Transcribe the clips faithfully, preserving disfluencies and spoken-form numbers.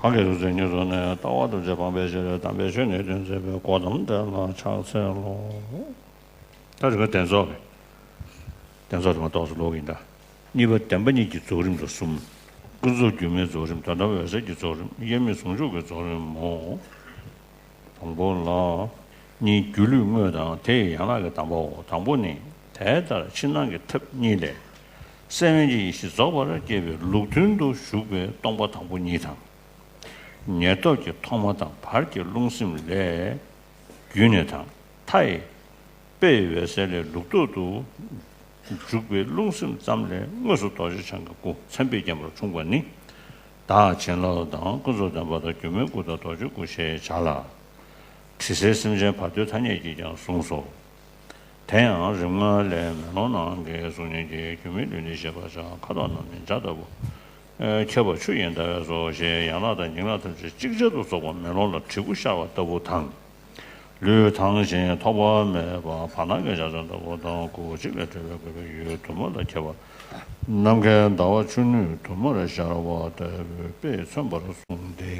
གང་གིས་ཐུགས་བརྩེ་ཉེར་བཟུང་ནས། ལྟ་བ་ཐམས་ཅད་སྤང་བའི་ཕྱིར། དམ་པའི་ཆོས་ནི་སྟོན་མཛད་པའི། གོ་ཏམ་དེ་ལ་ཕྱག་འཚལ་ལོ། ད་རེས་ཀ་གདན་ཚོགས་རེད། གདན་ཚོགས་དེ་མ་གཏོགས་སུ་ལོག་ཡིན་ད། གཉིས་པ་བདེན་པ་གཉིས་ཀྱི་རྫོགས་རིམ་ལ་གསུམ། ཀུན་རྫོབ་སྒྱུ་མའི་རྫོགས་རིམ། དོན་དམ་འོད་གསལ་གྱི་རྫོགས་རིམ། དབྱེར་མེད་ཟུང་འཇུག་གི་རྫོགས་རིམ་མོ། དང་པོ་ལ། གཉིས་སྒྱུ་ལུས་དངོས་དང་དེ་ཡི་ཡན་ལག་གི་གདམས་པའོ། དང་པོ་ནི། དེ་ལྟར་ཕྱི་ནང་གི་ཐབས་གཉིས་ལས། སེམས་དབེན་གྱི་ཡེ་ཤེས་རྫོགས་པར་བསྐྱེད་པའི་ལུགས་མཐུན་དུ་ཞུགས་པའི་སྟོང་པ་དང་པོ་ཉིད་དང་། ཉེར་ཐོབ་ཀྱི་ཐོག་མ་དང་བར་གྱི་རླུང་སེམས་ལས་བརྒྱུད་ནས་དང་། མཐའ་ཡི་དཔེ་ཡི་འོད་གསལ་ལས་ལུགས་ལྡོག་ཏུ་འཇུག་པའི་རླུང་སེམས་ཙམ་ལས་དངོས་སུ་རྡོ་རྗེ་འཆང་གི་སྐུ་མཚན་དཔེས་བརྒྱན་པར་འཁྲུངས་པ་ནི། བདག་བྱིན་རླབས་དང་ཀུན་རྫོབ་བདེན་པ་དང་སྒྱུ་མའི་སྐུ་དང་རྡོ་རྗེའི་སྐུ་ཞེས་བྱ་ལ། དྲི་ཟའི་སེམས་ཅན་བར་དོའི་ཐ་སྙད་ཀྱིས་ཀྱང་གསུངས་སོ། དེ་ཡང་རིམ་ལྔ་ལས་མེ་ལོང་ནང་གི་གཟུགས་བརྙན་གྱི་སྒྱུ་མའི་ལུས་ནི་ཞེས་པ་བྱ། ཁ་དོག་རྣམས་ནི་འཇའ་ལྟ་བུ། ཨེ། ཁྱབ་པ་ཆུ་ཡི་ཟླ་བའི་ཚོགས་ཞེས་ཡན་ལག་དང་ཉིང་ལག་ཐམས་ཅད་ཅིག་ཅར་དུ་རྫོགས་པ་མེ་ལོང་ལ་དྲིལ་བུ་ཤར་བ་ལྟ་བུ་དང་། ལུས་དྭངས་ཤིང་ཐོགས་པ་མེད་པ་བར་སྣང་གི་འཇའ་ཚོན་ལྟ་བུ་དང་། སྐུ་གཅིག་ལས་སྤྲུལ་པའི་བཀོད་པའི་ཡུལ་དུ་མ་ལ་ཁྱབ་པ། ནམ་མཁའི་ཟླ་བ་ཆུ་སྣོད་དུ་མར་ཤར་བ་ལྟ་བུའི་དཔེས་མཚོན་པར་གསུངས་ཏེ།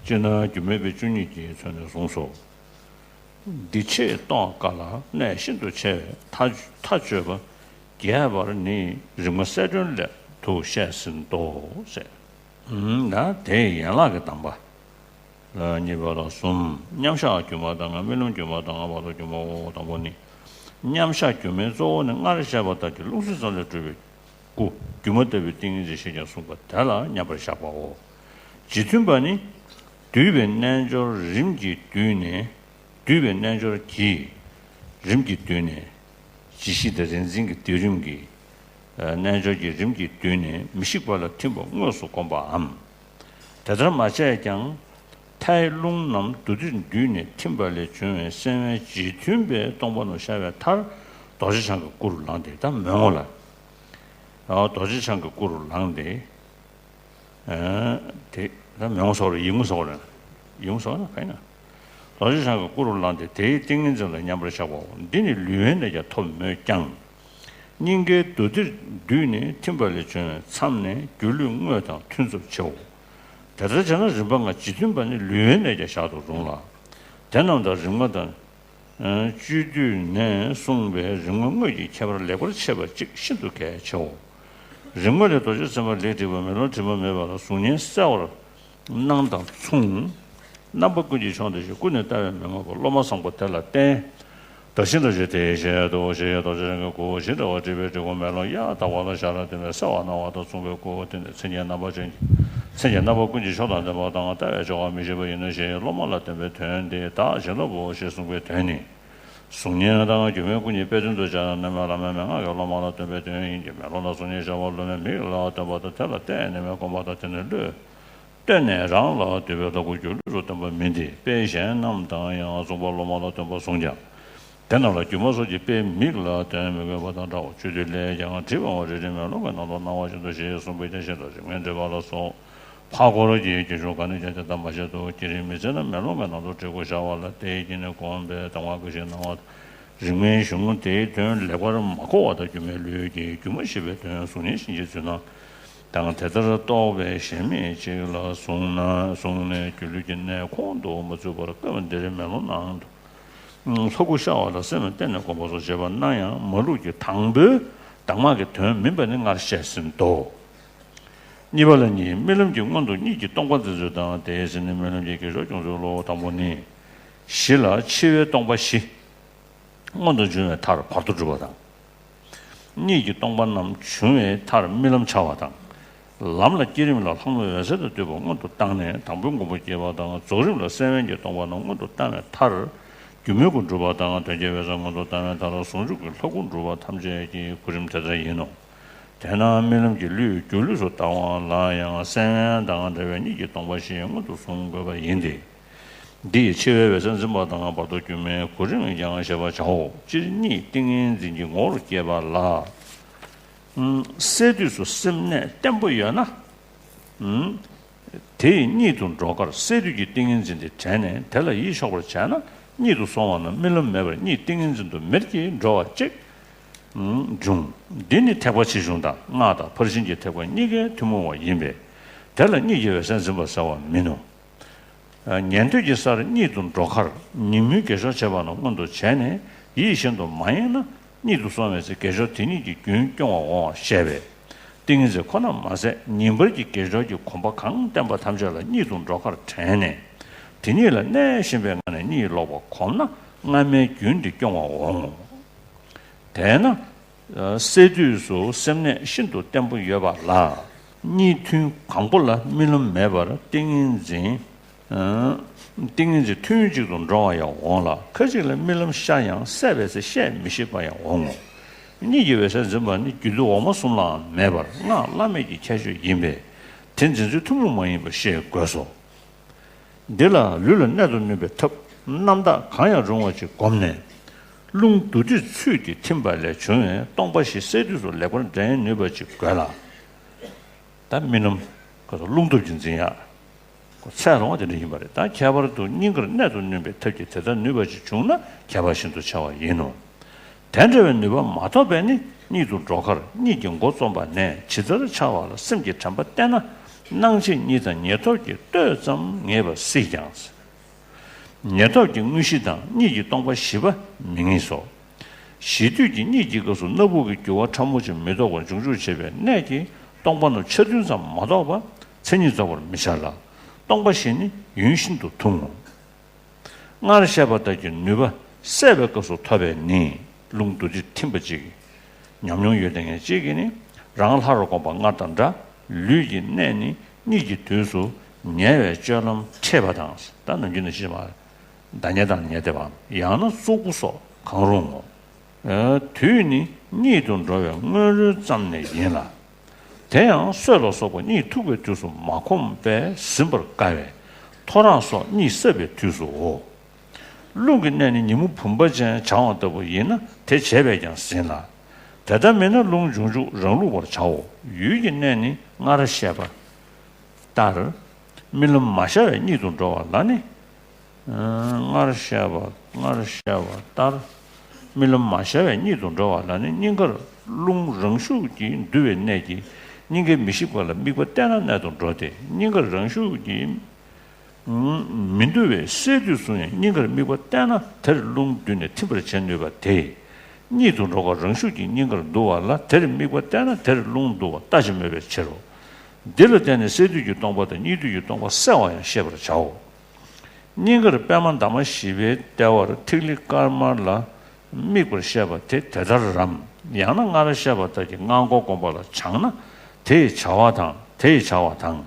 སྤྱིར་ན་སྒྱུ་མའི་དཔེ་བཅུ་གཉིས་ཀྱིས་མཚོན་ནས་གསུངས་སོ། འདི་ཕྱིར་རྟོགས་དཀའ་ལ་གནད་ཤིན་ཏུ་ཆེ་བས། མཐའ་མཐའ་དཔྱོད་པ་རྒྱས་པར་ནི་རིམ་ལྔ་གསལ་སྒྲོན་སླད་དུ་བཤད་ཟིན་ཏོ་ཟེར། ན་དེ་ཡི་ཡན་ལག་གི་གདམས་པ། གཉིས་པ་ལ་གསུམ། མཉམ་གཞག་སྒྱུ་མ་དང་རྨི་ལམ་སྒྱུ་མ་དང་བར་དོ་སྒྱུ་མའོ། དང་པོ་ནི། མཉམ་གཞག་སྒྱུ་མའི་གཙོ་བོ་ནི་སྔར་བཤད་པ་ལྟར་གྱི་རླུང་སེམས་ཙམ་ལས་གྲུབ་པའི་སྐུ་སྒྱུ་མ་ལྟ་བུའི་ཏིང་ངེ་འཛིན་ཞེས་ཀྱང་གསུངས་པ་དེ་ལ་མཉམ་པར་བཞག་པའོ། རྗེས་མཐུན་པ་ནི། བསྡུས་པའི་རྣལ་འབྱོར་རིམ་གྱིས་བསྡུས་ནས། བསྡུས་པའི་རྣལ་འབྱོར་གྱིས། རིམ་གྱིས་བསྡུས་ནས། ཇི་ཞིག་དང་རིག་འཛིན་གྱི་བསྡུས་རིམ་གྱིས། རྣལ་འབྱོར་གྱི་རིམ་གྱིས་བསྡུས་ནས་མི་ཤིགས་པ་ལ་ཐིམ་པ་དངོས་སུ་བསྒོམ་པའམ། དེ་ལྟར་མ་བྱས་ཀྱང་། མཐའི་རླུང་རྣམས་དུ་དིར་འདུས་ནས་ཐིམ་པ་ལས་བྱུང་བའི་སེམས་དབེན་རྗེས་མཐུན་པའི་སྟོང་པ་རྣམས་ཤར་བའི་མཐར། རྡོ་རྗེ་འཆང་གི་སྐུ་རུ་ལངས་ཏེ། ད་མོན་ངོ་ལ། རྡོ་རྗེ་འཆང་གི་སྐུ་རུ་ལངས་ཏེ། དེ་ད་མེ་ངོ་སོགས་རེད། ཡིད་ངོ་སོགས་རེད། ཡིད་ངོ་སོགས་ན་ག་ཡིན་ན། རྡོ་རྗེ་འཆང་གི་སྐུ་རུ་ལངས་ཏེ་དེའི་ཏིང་ངེ་འཛིན་ལ་མཉམ་པར་བཞག་པའོ། འདི་ནི་ལུས་དབེན་ལས་ཀྱང་ཐོབ་མོད་ཀྱང་། སྙིང་གའི་དུ་དིར་བསྡུས་ནས་ཐིམ་པ་ལས་བྱུང་བའི་མཚམས་ནས་སྒྱུ་ལུས་དངོས་དང་མཐུན་ཚུལ་ཕྱེའོ། དེ་ལྟར་བྱས་ན་རིམ་པ་ལྔ་རྗེས་མཐུན་པ་ནི་ལུས་དབེན་ལས་ཀྱང་བཞག་ཏུ་རུང་ལ། དེ་རྣམས་དང་རིམ་ལྔ་དང་། བཅུད་བསྡུས་ནས་གསུངས་པའི་རིམ་ལྔ་དངོས་ཀྱི་ཁྱད་པར་ལེགས་པར་ཕྱེ་བ་གཅིག་ཤིན་ཏུ་གལ་ཆེའོ། རིམ་ལྔ་ལས་རྡོ་རྗེ་སེམས་དཔའ་ལས་བྲིས་པ་མེ་ལོང་དྲི་མ་མེད་པ་ལ་གཟུགས་བརྙན་གསལ་བར་སྣང་དང་མཚུངས། རྣམ་པ་ཀུན་གྱི་མཆོག་འདི་ཞེས་ཀུན་ནས་བལྟ་བས་མི་མངོན་པ་སློབ་མ་བཟང་པོ་དེ་ལ་བསྟན། བདག་གཞན་དང་བཅས་ཏེ་ཞེས་དོ། ཞེས་རྡོ་རྗེ་འཆང་གི་སྐུ་བཞི་འདྲ་བར་བྲིས་པའི་བྲིས་སྐུ་མེ་ལོང་གཡའ་དག་པ་ལ་ཞར་ལ་བསྟན་པའི་གསལ་བ་སྣང་བ་དང་མཚུངས་པའི་སྐུ། དེ་ནི་མཚན་ཉིད་རྣམ་པ་ཅན་གྱི། མཚན་ཉིད་རྣམ་པ་ཀུན་གྱི་མཆོག་དང་ལྡན་པ་དང་བལྟ་བས་ཆོག་པ་མི་ཤེས་པ་ཡིན་ནོ་ཞེས་སློབ་མ་ལ་བསྟན་པའི་དོན་ཏེ། བདག་བྱིན་རླབས་པོ་ཞེས་གསུངས་པའི་དོན་ནི། གཟུགས་བརྙན་དང་སྒྱུ་མའི་སྐུ་གཉིས་དཔེ་མཚོན་དུ་སྦྱར་ན་མེ་ལོང་མེ་མེ་ལྔ་གི་སློབ་མ་ལ་སྟོན་པའི་དོན་ཡིན་གྱི། མེ་ལོང་ལ་གཟུགས་བརྙན་ཤར་བ་ལུས་མེད་མིག་ལ་སྟོན་པ་དང་། དེ་ལ་བརྟེན་ནས་མེ་བསྒོམ་པ་དང་། དེ་ནས་བློས་བཏོན་ནས་རང་ལ་འདུས་པའི་ལྷ་སྐུ་སྒྱུ་ལུས་སུ་སྟོན་པ་མིན་ཏེ། དཔེ་གཞན་རྣམས་དང་ཡང་གསུངས་པ་སློབ་མ་ལ་སྟོན་པ་གསུངས་ཀྱང་། དེ་རྣམས་ལ་སྒྱུ་མ་སོགས་ཀྱི་དཔེ་མིག་ལ་སྟོན་མི་དགོས་པ་དང་འདྲའོ། བཅུད་བསྡུས་ལས་ཀྱང་བྲིས་པའང་རེ་རེ་མེ་ལོང་གི་ནང་དུ་སྣང་བ་བཞིན་དུ་ཞེས་གསུངས་པའི་དེ་བཞིན་དུ་རིམ་ལྔའི་འགྲེལ་པ་ལ་སོགས། འཕགས་སྐོར་གྱི་རྒྱུད་ཆུང་གང་ནས་ཀྱང་དེ་ལྟར་མ་བཤད་དོ། བསྐྱེད་རིམ་མི་གཙང་ན་མེ་ལོང་གི་ནང་དུ་བྲིས་སྐུ་ཤར་བ་ལ་དེའི་དཀྱིལ་ནས་བསྒོམས་པས་གདམས་ངག་གི་ཞིང་སྣང་བ་དང་། རིམ་ལྔའི་གཞུང་དེའི་དོན་ལེགས་པར་མ་གོ་བ་དང་། སྒྱུ་མའི་ལུས་ཀྱིས་སྒྱུ་མ་ཞེས་པའི་དོན་གཟུགས་བརྙན་བཞིན་གྱིས་ཚུལ་སྣང་དང་། དེ་ལྟར་རྟོགས་པའི་གཞན་མི་གཅིག་ལ་གཟུང་ན་གཟུང་ནས་སྒྱུ་ལུས་ཀྱི་གནས་ཁོང་དུ་མ་ཚུད་པར་སྐབས་འདིར་མེ་ལོང་ནང་དུ། ལྷ་སྐུ་ཤར་བ་ལ་སེམས་ལ་བརྟེན་ནས་བསྒོམ་པ་སོགས་བྱེད་པ་སྣང་ཡང་མ་ལུགས་ཀྱི་དང་པོའི་གདམས་ངག་གི་དོན་མིན་པ་ནི་སྔར་བཤད་ཟིན་ཏོ། གཉིས་པ་ལ་གཉིས། རྨི་ལམ་གྱི་སྔོན་དུ་གཉིད་ཀྱིས་སྟོང་པ་འཛིན་ཚུལ་དང་། དེའི་ཚེ་ནི་རྨི་ལམ་གྱི་རྒས་གཤོགས་སྐྱོང་ཚུལ་ལོ། དང་པོ་ནི། གཞི་ལ་འཆི་བའི་སྟོང་པ་བཞི། སྔོན་དུ་འབྱུང་བའི་མཐར་བར་དོ་སྒྲུབ་པ་དང་། གཉིད་ཀྱི་སྟོང་པ་རྣམས་འབྱུང་བའི་མཐར་རྨི་ལམ་འཆར་བ་དང་། ལམ་ལ་བསྐྱེད་རིམ་ལ་ལྷག་མའི་འོད་གསལ་དང་བསྡུས་པ་སྔོན་དུ་བཏང་ནས་དང་པོའི་མགོན་པོ་བསྐྱེད་པ་དང་། རྫོགས་རིམ་ལ་སེམས་དབེན་གྱི་སྟོང་པ་རྣམས་སྔོན་དུ་བཏང་བའི་མཐར། སྒྱུ་མའི་སྐུ་སྒྲུབ་པ་དང་། དོན་གྱི་འོད་གསལ་སྔོན་དུ་བཏང་བའི་མཐར། ཟུང་འཇུག་གི་ལྷ་སྐུ་སྒྲུབ་པ་ཐམས་ཅད་ཀྱི་གོ་རིམ་དེ་ལྟར་ཡིན་ནོ། དེས་ན་རྨི་ལམ་གྱི་ལུས་སྒྱུ་ལུས་སུ་བལྟ་བ་ལ་ཡང་སེམས་དབེན་དང་བྲལ་བའི་གཉིད་ཀྱི་སྟོང་པ་བཞི་སྔོན་དུ་བཟུང་དགོས་པ་ཡིན་ཏེ། འདི་ཡི་འཆི་བའི་འོད་གསལ་འཛིན་པ་དང་བར་དོ་སྒྱུ་མའི་གོ་རིམ་ཡང་ཞེས་པར་བྱའོ། སྤྱིར་གཉིད་ཏིང་ངེ་འཛིན་གྱི་ངོ་བོར་སྐྱེས་པ་ལ། སད་དུས་སུ་སེམས་གནས་བརྟན་པོ་ཡོད་ན། དེ་ཡི་གཉིད་དུ་འགྲོ་ཁར་སད་དུས་ཀྱི་ཏིང་ངེ་འཛིན་དེ་དྲན་ནས་དེ་ལ་ཡིད་ཕྱོགས་པར་བྱས་ན། གཉིད་དུ་སོང་བ་ན་རྨི་ལམ་མེད་པར་གཉིད་ཏིང་ངེ་འཛིན་དུ་མེར་གྱིས་འགྲོ་བ་གཅིག་འབྱུང་། འདི་ནི་ཐེག་པ་ཆེ་ཆུང་དང་སྔགས་དང་ཕར་ཕྱིན་གྱི་ཐེག་པ་གཉིས་ཀའི་ཐུན་མོང་བ་ཡིན་པས། དེ་ལ་གཉིད་ཀྱི་འོད་གསལ་འཛིན་པ་ཟེར་བ་མིན་ནོ། ཉན་ཐོས་ཀྱི་སར་གཉིད་དུ་འགྲོ་ཁར་ཉིན་མོའི་དགེ་སྦྱོར་བྱེད་པ་ལ་མངོན་དུ་བྱས་ནས་ཡིད་ཤིན་ཏུ་མ་ཡེངས་ན་གཉིད་དུ་སོང་བའི་ཚེ་དགེ་སྦྱོར་དེ་ཉིད་ཀྱི་རྒྱུན་སྐྱོང་བར་འོང་བ་བཤད་པས། ཏིང་ངེ་འཛིན་ཁོ་ན་མ་ཟད་ཉིན་པར་གྱི་དགེ་སྦྱོར་གྱི་གོམས་པ་གང་བསྟེན་པ་ཐམས་ཅད་ལ་གཉིད་དུ་འགྲོ་ཁར་དྲན་ནས། དེ་ཉིད་ལ་གནས་བཞིན་པའི་ངང་ནས་གཉིད་ལོག་པ་གོམས་ན་སྔ་མའི་རྒྱུན་དེ་སྐྱོང་བར་འོང་ངོ་། དེས་ན། སད་དུས་སུ་སེམས་གནས་ཤིན་ཏུ་བརྟན་པོ་ཡོད་པ་ལ། གཉིད་ཐུན་གང་པོ་ལ་རྨི་ལམ་མེད་པར་ཏིང་ངེ་འཛིན། ཏིང་ངེ་འཛིན་ཐུན་གཅིག་ཏུ་འགྲོ་བ་ཡང་འོང་ལ། ཁ་ཅིག་ལ་རྨི་ལམ་ཤར་ཡང་སད་པའི་ཚེ་བཤད་མི་ཤེས་པ་ཡང་འོང་ངོ་། གཉིད་ཀྱི་འོད་གསལ་འཛིན་པ་ནི་རྒྱུད་སྡེ་འོག་མ་གསུམ་ལའང་མེད་པར་སྔགས་བླ་མེད་ཀྱི་ཁྱད་ཆོས་ཡིན་པས། དེ་འཛིན་ཚུལ་ཐུན་མོང་མ་ཡིན་པ་ཞེས་དགོས་སོ། འདི་ལ་ལུས་ལ་གནད་དུ་བསྣུན་པའི་ཐབས། རྣམ་དག་གང་ཡང་རུང་བ་ཅིག་བསྒོམས་ནས། རླུང་རྡུལ་དྲི་ཚུད་དེ་ཐིམ་པ་ལས་བྱུང་བའི་སྟོང་པ་བཞི་སད་དུས་སུ་ལེགས་པར་འདྲེན་ནུས་པ་ཅིག་དགོས་ལ། ད་རྨི་ལམ། ཁོ་ཚོ་རླུང་སྟོབས་ཀྱིས་འཛིན་ཡག་ཁོ་ཚད་ལོངས་དེ་འདྲ་ཡིན་པ་རེད། ད་ཁྱད་པར་དུ་སྙིང་གར་གནད་དུ་བསྣུན་པའི་ཐབས་ཀྱིས་དེ་ལྟར་ནུས་པ་ཅིག་བྱུང་ན་ཁྱད་པར་ཤིན་ཏུ་ཆེ་བ་ཡིན་ནོ། དེ་འདྲ་བའི་ནུས་པ་མ་ཐོབ་པས་ནི་གཉིད་དུ་འགྲོ་ཁར་གཉིད་ཀྱི་མགོ་རྩོམ་པ་ནས་ཇི་ལྟར་འཆར་བ་ལ་སེམས་ཀྱི་དྲན་པ་བསྟེན་ན། སྣང་མཆེད་གཉིས་དང་ཉེར་ཐོབ་ཀྱི་གཏོས་ཙམ་ངེས་པར་སྲིད་ཀྱང་། ཉེར་ཐོབ་ཀྱི་དངོས་གཞི་དང་གཉིད་ཀྱི་སྟོང་པ་བཞི་པ་མི་ངེས་སོ། གཞི་དུས་ཀྱི་གཉིད་ཀྱི་སྐབས་སུ་སྣ་བུག་གི་རྒྱུ་བ་ཕྲ་མོ་ཅིག་མི་ལྡོག་པར་འབྱུང་འཇུག་བྱེད་པའི་གནད་ཀྱིས་སྟོང་པ་རྣམས་ཆ་མཐུན་ཙམ་མ་གཏོགས་པ་མཚན་ཉིད་རྫོགས་པར་མི་བྱ་ལ། སྟོང་པ་བཞི་ནི་ཡུན་ཤིན་ཏུ་ཐུང་ངོ་། སྔར་བཤད་པ་ལྟར་གྱི་ནུས་པ་སད་པའི་སྐབས་སུ་ཐོབ་པས་ནི་རླུང་རྡུལ་དྲི་ཐིམ་པ་གཅིག་ཉམས་མྱོང་ཡོད་མཁན་གཅིག་གིས་ནི་རང་ལྷ་རུ་བསྒོམ་པ་སྔར་དང་འདྲ། ལུས་ཀྱི་གནད་ནི་གཉིད་ཀྱི་དུས་སུ་ཉལ་བའི་སྤྱོད་ལམ་འཕྲད་པ་དང་། ད་ནམ་རྒྱུན་ནས་བཤད་པ། ཟླ་ཉལ་དང་ཉལ་བསྡད་པའམ་ཡང་ན་གཙུག་སྦུག་སོགས་གང་རུང་ངོ་། དུས་ནི་གཉིད་དུ་འགྲོ་བའི་སྔོན་རོལ་ཙམ་ནས་ཡིན་ལ། དེ་ཡང་སྲོད་ལ་སོགས་པ་གཉིད་འཐུག་པའི་དུས་སུ་མ་གོམས་པས་ཟིན་པར་དཀའ་བས། ཐོ་རངས་སོགས་གཉིད་སད་པའི་དུས་སུའོ། རླུང་གི་གནད་ནི་ཉིན་མོ་བུམ་པ་ཅན་སྦྱང་བ་ལྟ་བུ་ཡིན་ན་དེ་བྱས་པས་ཀྱང་ཟིན་ལ། དེ་ལྟ་མིན་ན་རླུང་འབྱུང་འཇུག་རང་ལུགས་པར་བྱའོ། ཡུལ་གྱི་གནད་ནི་སྔར་བཤད་པ་ལྟར། རྨི་ལམ་མ་ཤར་བས་གཉིད་དུ་འགྲོ་བ་ལ་ནི། སྔར་བཤད་པ་སྔར་བཤད་པ་ལྟར། རྨི་ལམ་མ་ཤར་བས་གཉིད་དུ་འགྲོ་བ་ལ་ནི་སྙིང་གར་རླུང་རང་ཤུགས་ཀྱིས་འདུ་བའི་གནད་ཀྱིས་སྙིང་གའི་མི་ཤིགས་པ་ལ་དམིགས་པ་གཏད་ན་གནད་དུ་འགྲོ་སྟེ། སྙིང་གར་རང་ཤུགས་ཀྱིས་མི་འདུ་བས་སད་དུས་སུ་ཡང་སྙིང་གར་དམིགས་པ་གཏད་ན་དེར་རླུང་འདུས་ནས་ཐིམ་པར་བྱེད་ནུས་པ་དེས། གཉིད་དུ་འགྲོ་སྐབས་རང་ཤུགས་ཀྱིས་སྙིང་གར་འདུ་བ་ལ་དེར་དམིགས་པ་གཏད་ན་དེར་རླུང་འདུ་བ་ལྟ་ཞིག་མོས་པའི་ཕྱིར་རོ། འདི་ལ་བརྟེན་ནས་སད་དུས་ཀྱི་སྟོང་པ་དང་གཉིད་དུས་ཀྱི་སྟོང་པ་གསལ་བ་ཡང་ཤེས་པར་བྱའོ། སྙིང་གར་པདྨ་འདབ་མ་བཞི་པའི་ལྟེ་བར་ཐིག་ལེ་དཀར་དམར་ལ་དམིགས་པར་བཤད་པ་དེ་དེ་ལྟར་རམ། ཡང་ན་སྔར་བཤད་པ་ལྟར་གྱི་སྔགས་འགོག་སྒོམ་པ་ལ་སྦྱངས་ན་དེ་ཡི་བྱ་བ་དང་དེ་ཡི་བྱ་བ་དང་།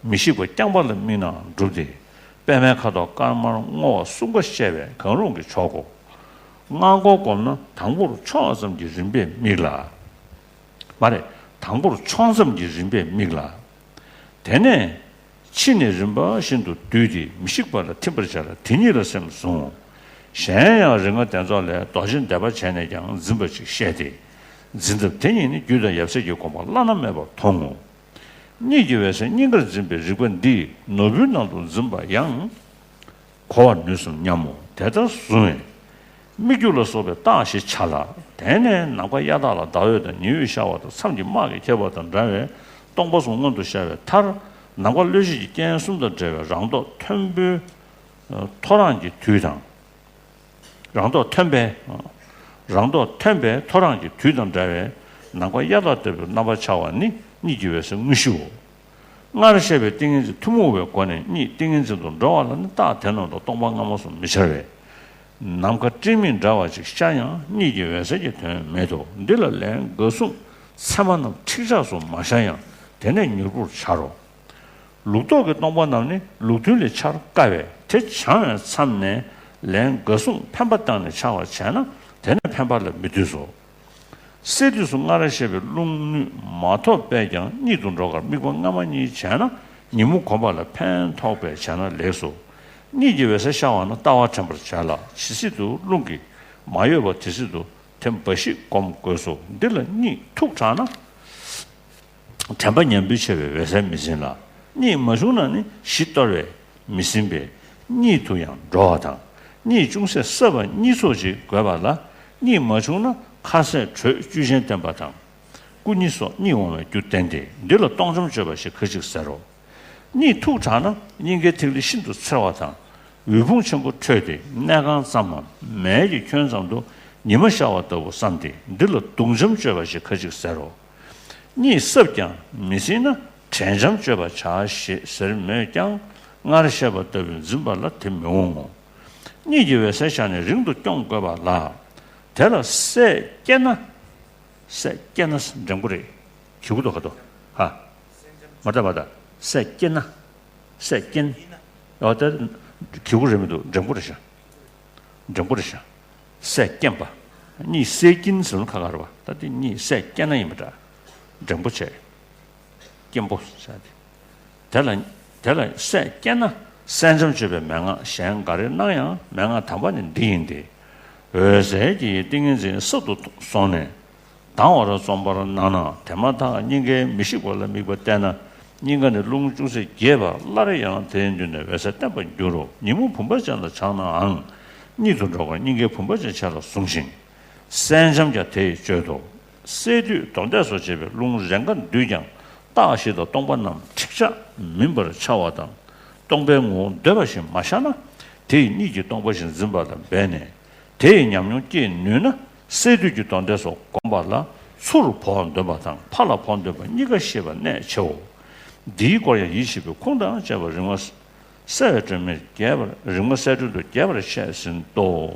མི་ཤིགས་པ་རྐྱང་པ་ལ་དམིགས་ནའང་འགྲུབ་སྟེ། པདྨའི་ཁ་དོག་དཀར་དམར་སྔོ་བ་གསུམ་ཀ་བཤད་པས་གང་རུང་གིས་ཆོག་གོ། སྔགས་འགོག་སྒོམ་ན་དང་པོར་ཕྱོགས་ཙམ་གྱི་རིམ་པས་དམིགས་ལ། མ་རེད། དང་པོར་ཕྱོགས་ཙམ་གྱི་རིམ་པས་དམིགས་ལ། དེ་ནས་ཕྱི་ནས་རིམ་པ་བཞིན་དུ་བསྡུས་ཏེ་མི་ཤིགས་པ་ལ་ཐིམ་པར་བྱ་ལ། དེ་ཉིད་ལ་སེམས་བཟུང་། གཞན་ཡང་རིགས་ལྔ་གདན་རྫོགས་ལས་རྡོ་རྗེ་བཟླས་པ་བྱས་ནས་ཀྱང་འཛིན་པ་ཅིག་བཤད་དེ། འཛིན་ཐབས་དེ་ཉིད་ནི་རྒྱུད་དང་ཡབ་སྲས་ཀྱི་དགོངས་པ་བླ་ན་མེད་པར་མཐོང་ངོ་། གཉིད་ཀྱི་འོད་གསལ་སྙིང་གར་འཛིན་པའི་རིག་པ་འདིས་ནོར་བུའི་ནང་དུ་འཛིན་པ་ཡང་གོ་བར་ནུས་སམ་སྙམ་མོ། དེ་ལྟར་བཟུང་བས། སྨིག་རྒྱུ་ལ་སོགས་པའི་རྟགས་ཞེས་བྱ་ལ། དེ་ནས་ནམ་མཁའ་གཡའ་དག་ལ་ཟླ་འོད་དང་ཉི་འོད་ཤར་བ་དང་མཚམས་ཀྱི་སྨག་གིས་ཁྱབ་པ་དང་འདྲ་བའི་སྟོང་པ་གསུམ་མངོན་དུ་ཤར་བའི་མཐར། ནམ་མཁའ་བློ་ཤེས་ཀྱི་རྐྱེན་གསུམ་དང་བྲལ་བའི་རང་ཐོག་མཐོན་པོའི་ཐོ་རངས་ཀྱི་དུས་དང་། རང་ཐོག་མཐོན་པའི། རང་ཐོག་མཐོན་པའི་ཐོ་རངས་ཀྱི་དུས་དང་འདྲ་བའི་ནམ་མཁའ་གཡའ་དག་ལྟ་བུའི་རྣམ་པར་འཆར་བ་ནི་གཉིད་ཀྱི་འོད་གསལ་དངོས་གཞིའོ། སྔར་བཤད་པའི་ཏིང་ངེ་འཛིན་ཐུན་མོང་བའི་སྒོ་ནས་གཉིད་ཏིང་ངེ་འཛིན་དུ་འགྲོ་བ་ལ་ནི་རྟགས་དེ་རྣམས་དང་སྟོང་པ་སྔ་མ་གསུམ་མི་འཆར་བས། ནམ་མཁའ་སྤྲིན་མེད་འདྲ་བ་ཅིག་ཤར་ཡང་གཉིད་ཀྱི་འོད་གསལ་གྱི་དོན་མེད་དོ། འདི་ལ་ལན་འགའ་གསུངས། མཚན་མ་རྣམས་ཁྲིག་ཁྲག་སུ་མ་ཤར་ཡང་དེ་ནས་མྱུར་པོར་འཆར་རོ། ལུགས་ལྡོག་གི་སྟོང་པ་རྣམས་ནི་ལུགས་མཐུན་ལས་འཆར་དཀའ་བས་དེ་བྱང་བའི་མཚམས་ནས་ལན་འགའ་གསུངས། འཕེན་པ་བཏང་ནས་འཆར་བར་བྱས་ན་དེ་ནི་འཕེན་པ་ལ་མི་འདུས་སོ། སད་དུས་སུ་སྔར་བཤད་པའི་རླུང་ནུས་མ་ཐོབ་པས་ཀྱང་གཉིད་དུ་འགྲོ་ཁར་དམིགས་པ་སྔ་མ་གཉིས་བྱས་ན་ཉིན་མོ་གོམས་པ་ལ་ཕན་ཐོགས་པས་བྱས་ན་ལེགས་སོ། གཉིད་ཀྱི་འོད་གསལ་ཤར་བ་ན་ལྟ་བ་དྲན་པར་བྱ་ལ། ཇི་སྲིད་དུ་རླུང་གིས་མ་གཡོས་པ་དེ་སྲིད་དུ་དེ་འབའ་ཞིག་སྒོམ་དགོས་སོ། འདི་ལ་གཉིད་ཐུག་དྲགས་ན། དྲན་པ་ཉམས་རྒུད་ཆེ་བས་འོད་གསལ་མི་ཟིན་ལ། གཉིད་མ་བྱུང་ན་ནི་གཞི་གཏོར་བས་མི་ཟིན་པས་གཉིད་དུ་ཡང་འགྲོ་བ་དང་། གཉིད་ཅུང་ཟད་སྲབ་པ་གཉིད་ཚོགས་ཅིག་དགོས་པ་ལ། གཉིད་མ་བྱུང་ན་ཁ་ཟས་དྲོད་བཅུད་ཆེན་བསྟེན་པ་དང་། སྐུ་གཉིད་སོགས་གཉིད་འོང་བའི་རྒྱུ་བསྟན་ཏེ། འདི་ལ་སྟོང་འཇོམས་སྤྱོད་པ་ཞེས་ཁ་ཅིག་ཟེར་རོ། གཉིད་ཐུག་དྲགས་ན་སྙིང་གའི་ཐིག་ལེ་ཤིན་ཏུ་འཚེར་བ་དང་། འོད་ཕུང་ཆེན་པོ་འཕྲོས་ཏེ་གནས་ཁང་ཙམ་མམ་མལ་གྱི་ཁྱོན་ཙམ་དུ་ཉི་མ་ཤར་བ་ལྟ་བུ་བསམ་སྟེ། འདི་ལ་སྡུག་འཇམ་སྤྱོད་པ་ཞེས་ཁ་ཅིག་ཟེར་རོ། གཉིད་སྲབ་ཀྱང་མི་སྲིད་ན་དྲན་འཇམ་སྤྱོད་པར་བྱ་ཞེས་ཟེར་མོད་ཀྱང་། སྔར་བཤད་པ་ལྟ་བུའི་འཛིན་པ་ལ་དེ་མི་འོང་ངོ་། གཉིད་ཀྱི་འོད་གསལ་ཆ་ནས་རིང་དུ་སྐྱོང་དགོས་པ་ལ། དེ་ལ་སད་སྐྱེས་ན། སད་སྐྱེས་ན་འགྲེང་བུ་རེད། གི་གུ་དོ་ག་དོ། ཧ། མ་ད་མ་ད། སད་སྐྱེས་ན། སད་སྐྱེས་ན། འོ་ད་གི་གུ་རེད་མི་འདུག་འགྲེང་བུ་རེད་ཤག་འགྲེང་བུ་རེད་ཤག་སད་སྐྱེས་པ། གཉིད་སད་ཀྱིན་ཟེར་ན་ཁ་ཁ་རེད་པ། ད་དེ་གཉིད་སད་སྐྱེས་ན་ཡིན་པ་འདྲ། འགྲེང་བུ་བྱས། སྐྱེན་པོ་ཟེར་ཏེ། དེ་ལ་དེ་ལ་སད་སྐྱེས་ན་སད་འཇམ་སྤྱོད་པའི་མན་ངག་གཞན་འགའ་རེ་སྣང་ཡང་། མན་ངག་དམ་པ་ནི་འདི་ཡིན་ཏེ། འོད་གསལ་གྱི་ཏིང་ངེ་འཛིན་གསར་དུ་སོང་ནས་ལྡང་བར་རྩོམ་པར་སྣང་ན། དེ་མ་ཐག་སྙིང་གའི་མི་ཤིགས་པ་ལ་དམིགས་པ་བསྟན་ན། སྙིང་ག་ནས་རླུང་ཅུང་ཟད་རྒྱས་པ་སླར་ཡང་དེའི་མདུན་ནས་འོད་གསལ་བསྟན་པར་འགྱུར་རོ། ཉིན་མོ་བུམ་པ་ཅན་ལ་སྦྱངས་ནའང་། གཉིད་དུ་འགྲོ་སྐབས་སྙིང་གའི་བུམ་པ་ཅན་ཆ་ལ་བཟུང་ཞིང་། སད་འཇམ་ཀྱང་དེ་ཡིས་སྤྱོད་དོ། སད་དུས་དོ་ཟླས་སོ་བྱས་པའི་རླུང་རེས་འགའ་འདུས་ཀྱང་། རྟགས་བཞི་དང་སྟོང་པ་རྣམས་ཁྲིག་ཆགས་མིན་པར་འཆར་བ་དང་། སྟོང་པའི་ངོ་བོ་འདོད་པ་བཞིན་མ་ཤར་ན། དེ་ཡི་གཉིད་ཀྱིས་སྟོང་པ་བཞིན་འཛིན་པ་ལ་འབད་ནས། དེ་ཡི་ཉམས་མྱོང་སྐྱེད་ནུས་ན། སད་དུས་ཀྱི་དོ་ཟླས་སོ་བསྒོམ་པ་ལ། ཚུར་བོར་འདོད་པ་དང་ཕར་ལ་བོར་འདོད་པ་གཉིས་ཀ་ཤེས་པ་གནད་ཆེའོ། འདིའི་སྐོར་ཡང་ཡིད་ཆེས་པའི་ཁུངས་དང་བཅས་པ་རིམ་ལྔ་གསལ་བའི་སྒྲོན་མེར་རྒྱས་པར། རིམ་ལྔ་གསལ་སྒྲོན་དུ་རྒྱས་པར་བཤད་ཟིན་ཏོ།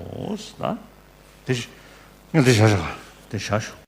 ད་དེ་ངས་འདི་བཞག་བཞག་དེ་བཞག་ཞུ།